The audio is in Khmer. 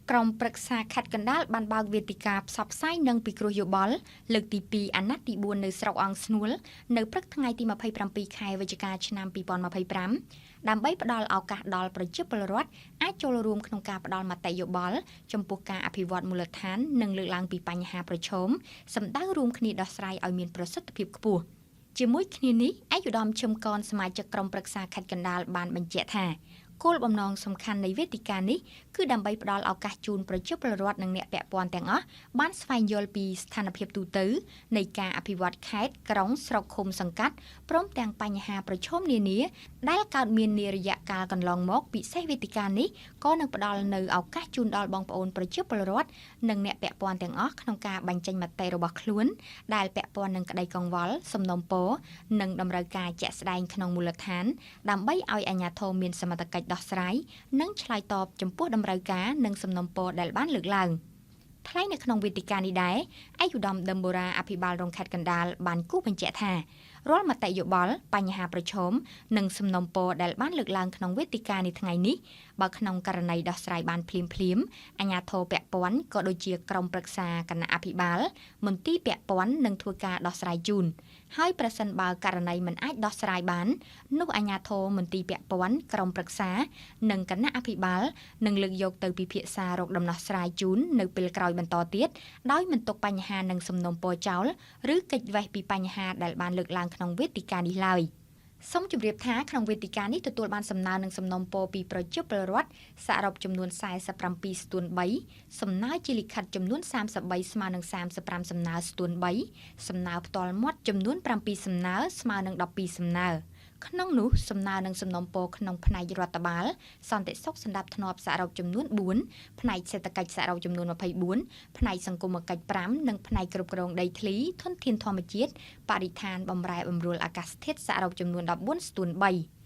ក្រុមប្រឹក្សាខេត្តកណ្ដាលបានបើកវេទិកាផ្សព្វផ្សាយនិងពិគ្រោះយោបល់លើកទី2អាណត្តិទី4នៅស្រុកអង្គស្នួលនៅព្រឹកថ្ងៃទី27ខែវិច្ឆិកាឆ្នាំ2025ដើម្បីផ្ដល់ឱកាសដល់ប្រជាពលរដ្ឋអាចចូលរួមក្នុងការផ្ដល់មតិយោបល់ចំពោះការអភិវឌ្ឍមូលដ្ឋាននិងលើកឡើងពីបញ្ហាប្រឈមសម្ដៅរួមគ្នាដោះស្រាយឲ្យមានប្រសិទ្ធភាពខ្ពស់ជាមួយគ្នានេះឯកឧត្តមឈឹមកនសមាជិកក្រុមប្រឹក្សាខេត្តកណ្ដាលបានបញ្ជាក់ថាគោលបំណងសំខាន់នៃវេទិកានេះគឺដើម្បីផ្ដល់ឱកាសជូនប្រជាពលរដ្ឋនិងអ្នកពាក់ព័ន្ធទាំងអស់បានស្វែងយល់ពីស្ថានភាពទូទៅនៃការអភិវឌ្ឍខេត្តក្រុងស្រុកឃុំសង្កាត់ព្រមទាំងបញ្ហាប្រឈមនានាដែលកើតមាននារយៈកាលកន្លងមកពិសេសវេទិកានេះក៏នឹងផ្ដល់នូវឱកាសជូនដល់បងប្អូនប្រជាពលរដ្ឋនិងអ្នកពាក់ព័ន្ធទាំងអស់ក្នុងការបញ្ចេញមតិរបស់ខ្លួនដែលពាក់ព័ន្ធនឹងក្តីកង្វល់សំណូមពរនិងតម្រូវការជាក់ស្ដែងក្នុងមូលដ្ឋានដើម្បីឲ្យអាជ្ញាធរមានសមត្ថកិច្ចដោះស្រាយនិងឆ្លើយតបចំពោះតម្រូវការនិងសំណូមពរដែលបានលើកឡើងថ្លែងនៅក្នុងវេទិកានេះដែរឯកឧត្តមដឹមបូរ៉ាអភិបាលរងខេត្តកណ្ដាលបានគូសបញ្ជាក់ថារាល់មតិយោបល់បញ្ហាប្រឈមនិងសំណូមពរដែលបានលើកឡើងក្នុងវេទិកានេះថ្ងៃនេះបើក្នុងករណីដោះស្រាយបានភ្លាមៗអាជ្ញាធរពាក់ព័ន្ធក៏ដូចជាក្រុមប្រឹក្សាគណៈអភិបាលមន្ទីរពាក់ព័ន្ធនឹងធ្វើការដោះស្រាយជូនហើយប្រសិនបើករណីមិនអាចដោះស្រាយបាននោះអាជ្ញាធរមន្ទីរពាក់ព័ន្ធក្រុមប្រឹក្សានិងគណៈអភិបាលនឹងលើកយកទៅពិភាក្សារកដំណោះស្រាយជូននៅពេលក្រោយបន្តទៀតដោយមិនទុកបញ្ហានិងសំណូមពរចោលឬគេចវេះពីបញ្ហាដែលបានលើកឡើងក្នុងវេទិកានេះឡើយសូមជម្រាបថាក្នុងវេទិកានេះទទួលបានសំណើនិងសំណូមពរពីប្រជាពលរដ្ឋសរុបចំនួន47ស្ទួន3សំណើជាលិខិតចំនួន33ស្មើនឹង35សំណើស្ទួន3សំណើផ្ទាល់មាត់ចំនួន7សំណើស្មើនឹង12សំណើក្នុងនោះសំណើនិងសំណូមពរក្នុងផ្នែករដ្ឋបាលសន្តិសុខសណ្ដាប់ធ្នាប់សរុបចំនួន4ផ្នែកសេដ្ឋកិច្ចសរុបចំនួន24ផ្នែកសង្គមកិច្ច5និងផ្នែកគ្រប់គ្រងដីធ្លីធនធានធម្មជាតិបរិស្ថានបម្រែបម្រួលអាកាសធាតុសរុបចំនួន14ស្ទួន3